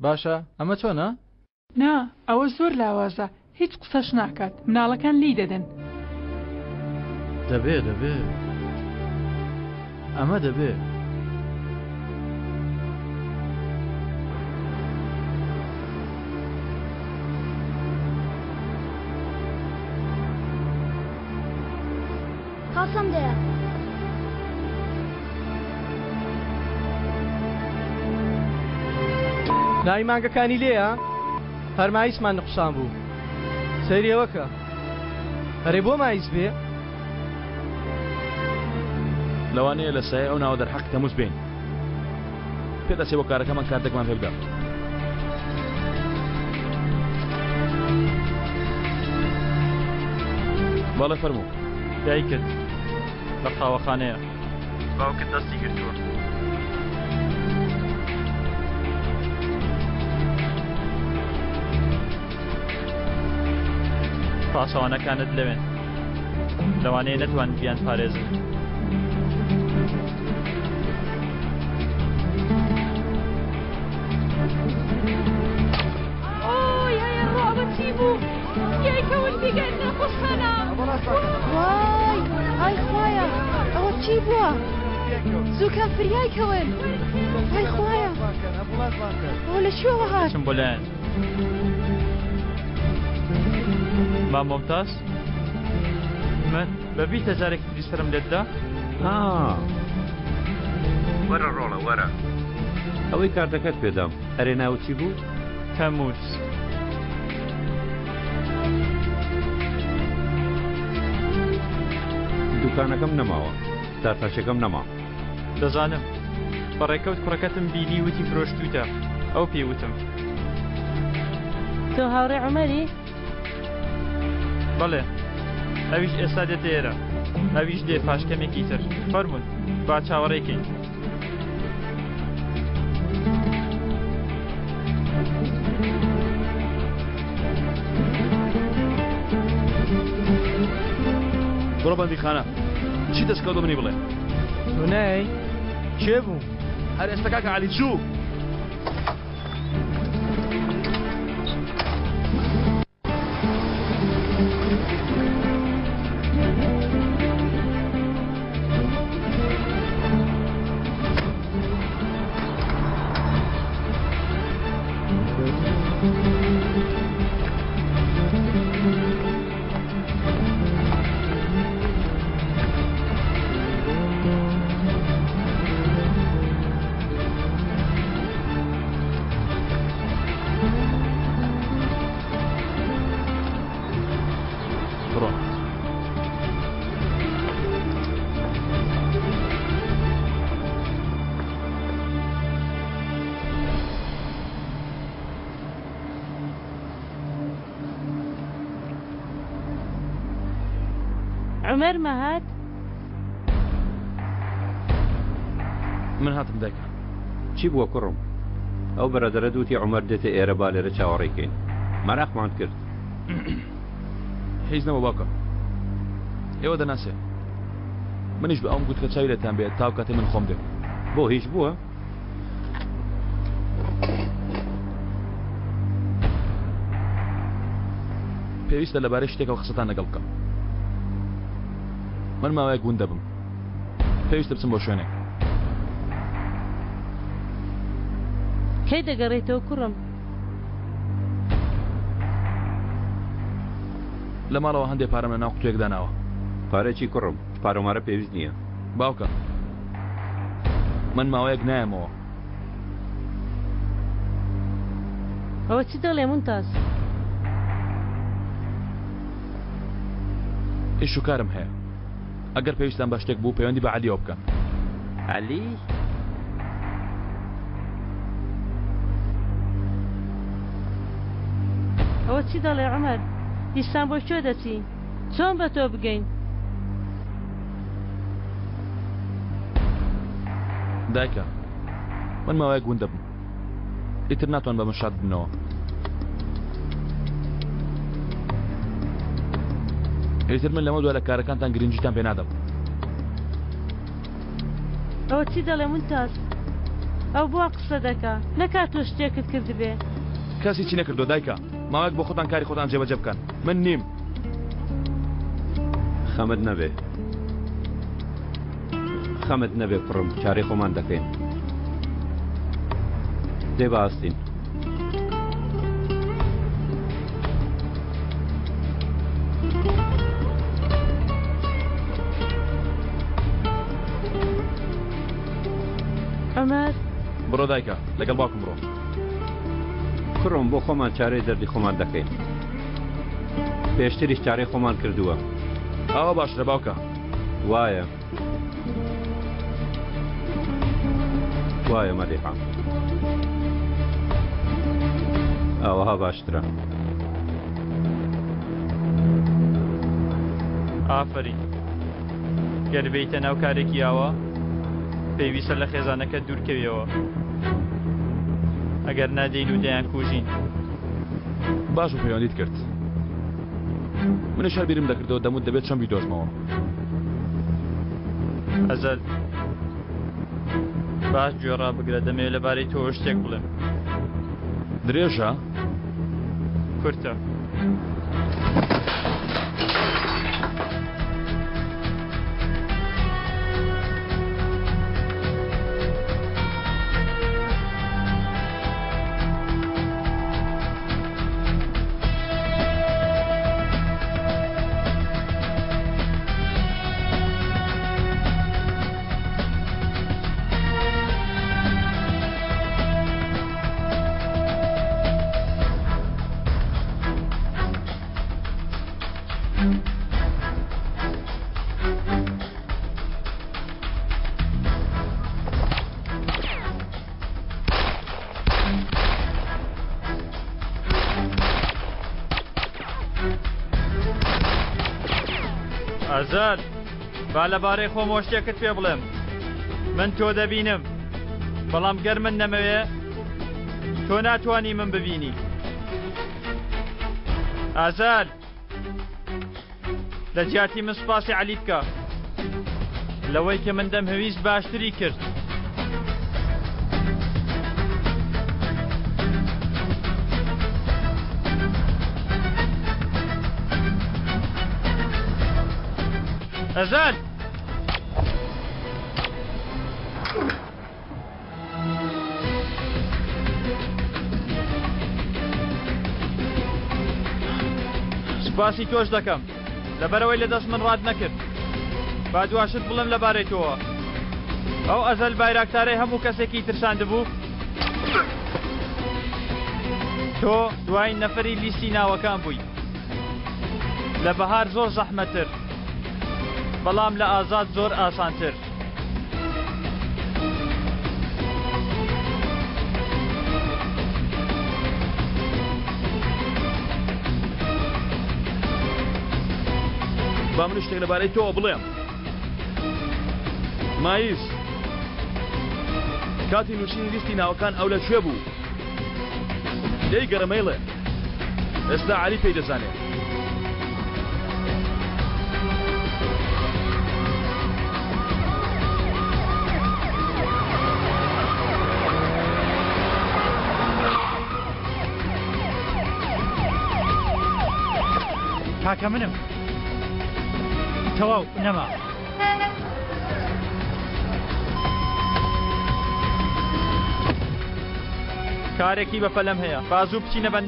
باشە ئەمە چۆنە؟ نا ئەوە زۆر لاوازە هیچ قسەش ناکات مناڵەکان لێی دەدەن. دەبێ دەبێ ئەمە دەبێ. قاسم دەیە. ناوی مانگەکانی لێیە؟ هەر مایسمان نقوسان بوو. سەیری ئەوە کە. ئەرێ بۆ مایس بێ؟ لەوانەیە لە سایەی ئەو ناوە دەرحەقی تەموز بێین. پێدەچێ بۆ کارەکەمان کارتێکمان پێ بدا. بەڵێ فەرموو. دایکت لە قاوەخانەیە. باوکت دەستی گرتووە. پاسەوانەکانت لەوێن. لەوانەیە نەتوانن بیانپارێزن. ئۆی هەیە ڕۆ ئەوە چی بوو؟ فریای کەون بیگەن نەخۆشخانە. وای ئای خوایە ئەوە چی بووە؟ زووکەن فریای کەون ئای خوایە ئەوە لە کوێوە هات؟ چم بۆ لایەن. مام مۆمتاز من بە بیتە جارێکی تری سەرم لێت دا؟ ئا. وەرە ڕۆڵە وەرە. ئەوەی کارتەکەت پێدام. ئەرێ ناوت چی بوو؟ تەمووز. دوکانەکەم نەماوە. دارتاشەکەم نەما. دەزانم. بە ڕێکەوت کوڕەکەتم بینی وتی فرۆشتووتە. ئەو پێی وتم. تۆ هاوڕێی عومەری؟ بەڵێ. ئەویش ئێستا دێتە ئێرە. ئەویش دێ پاش کەمێکی تر. فەرموون با چاوەڕێی کەین. بڕۆ بەندیخانە چی دەستکەوت بە منی بڵێ. تۆ نایەی؟ کێ بوو؟ هەر ئێستا کاکە عەلی چوو. بڕۆ. عومەر مەهات؟ من هاتم دایکە. چی بووە کوڕم؟ ئەو بەرادەرەت وتی عومەر دێتە ئێرە با لێرە چاوەڕێی کەین. مەراقمان کرد. هیچ نەبوو باوکە. ئێوە دەناسێ. منیش بە ئەوم گوت کە چاوی لێتان بێت تاو کاتێ من خۆم دێم. بۆ هیچ بووە؟ پێویستە لەبارەی شتێکەوە قسەتان لەگەڵ بکەم. من ماوەیەک ون دەبم. پێویستە بچم بۆ شوێنێک. کەی دەگەڕێیتەوە کوڕم؟ لە ماڵەوە هەندێ پارەم لە ناو قوتوویەک داناوە. پارەی چی کوڕم؟ پارەومارە پێویست نییە. باوکە من ماوەیەک نایەمەوە. ئەوە چ دەڵێ مونتاز؟ ئیش و کارم هەیە. ئەگەر پێویستان بە شتێک بوو پەیوەندی بە عەلیەوە بکەن. عەلی؟ ئەوە چی دەڵێ عومەر؟ دیسان بۆ کوێ دەچی؟ چۆن بە تۆ بگەین؟ دایکە من ماوەیەک ون دەبم. ئیتر ناتوان بە من شاد ببنەوە. ئیتر من لەمە دوا لە کارەکانتان گرنگیتان پێ نادەم. ئەوە چی دەڵێ مونتاز؟ ئەو بۆ وا قسە دەکا؟ نەکا تۆ شتێکت کردبێ؟ کەس هیچی نەکردووە دایکە. ماوەیەک بۆ خۆتان کاری خۆتان جێبەجێ بکەن. من نیم. خەمت نەبێ. خەمت نەبێ کوڕم، چارەی خۆمان دەکەین. دەی با هەستین. عومەر. بڕۆ دایکە، لەگەڵ باوکم بڕۆ. کوڕم بۆ خۆمان چارەی دەردی خۆمان دەکەین. پێشتریش چارەی خۆمان کردووە. ئاوا باشترە باوکە. وایە. وایە مەلیحە. ئاوەها باشترە. ئافەرین. گەر بێیتە ناو کارێکی ئاوا پێویستە لە خێزانەکەت دوورکەویەوە. ئەگەر نا دێین و دەیانکوژین. باش بوو پەیوەندیت کرد. منیش هەر بیرم دەکردەوە دەموت دەبێت چۆن بیدۆزمەوە. ئەزەل باش گوێ ڕابگرە دەمەوێت لەبارەی تۆوە شتێک بڵێم. درێژە؟ کورتە. ئازاد با لەبارەی خۆمەوە شتێکت پێ بڵێم من تۆ دەبینم بەڵام گەر من نەمەوێ تۆ ناتوانی من ببینی ئازاد لە جیاتی من سوپاسی عەلی بکە لەوەی کە من دەمهەویست باشتری کرد. ئەزال! سوپاسی تۆش دەکەم لەبەرەوەی لە دەست من ڕات نەکرد با دواشت بڵێم لەبارەی تۆوە ئەو ئەزەل بایراکتارەی هەموو کەسێکی ترساندبوو تۆ دوایین نەفەری لیستی ناوەکان بووی لە بەهار زۆر زەحمەتر بەڵام لە ئازاد زۆر ئاسانتر با من شتێک لەبارەی تۆوە بڵێم مایس کاتی نووسینی لیستی ناوەکان ئەو لە کوێ بوو لێی گەڕێ مەیڵێ ئێستا عەلی پێی دەزانێ. کاکە منم تەواو نەما. کارێکی بەپەلەم هەیە با زوو بچینە بەندی.